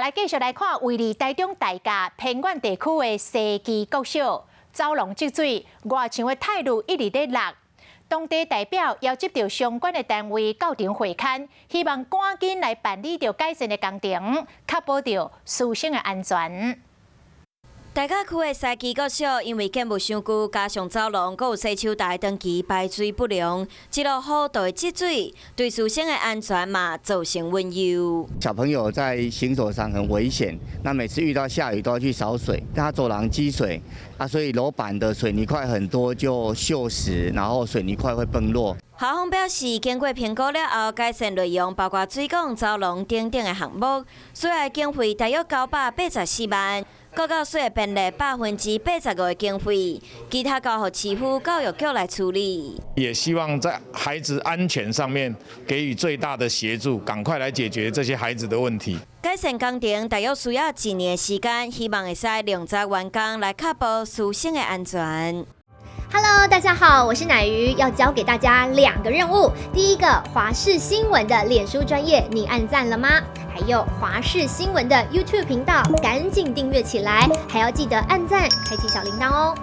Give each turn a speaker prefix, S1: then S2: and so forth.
S1: 來繼續來看位佇台中大甲偏遠地區的西墘國小，走廊積水，外牆的苔鷺一直咧落。當地代表邀集著相關的單位到場會勘，希望趕緊來辦理著改善的工程，確保著師生的安全。
S2: 大甲區的西墘國小因為建物傷舊，加上走廊閣有洗手台長期排水不良，一落雨就會積水，對師生的安全嘛造成隱憂。
S3: 小朋友在行走上很危險，那每次遇到下雨都要去掃水，它走廊積水啊，所以樓板的水泥塊很多就鏽蝕，然後水泥塊會崩落。
S2: 校方表示，經過評估了後，改善內容包括水管、走廊等等的項目，需要經費大約984萬。國教署會編列85%的經費，其他交予市府教育局來處理。
S4: 也希望在孩子安全上面給予最大的協助，趕快來解決這些孩子的問題。
S2: 改善工程大約需要一年時間，希望會使量早完工來確保師生的安全。
S5: Hello，大家好，我是乃瑜，要交給大家兩個任務。第一個，華視新聞的臉書專頁，你按讚了嗎？還有華視新聞的 YouTube 頻道，趕緊訂閱起來，還要記得按讚，開啟小鈴鐺哦。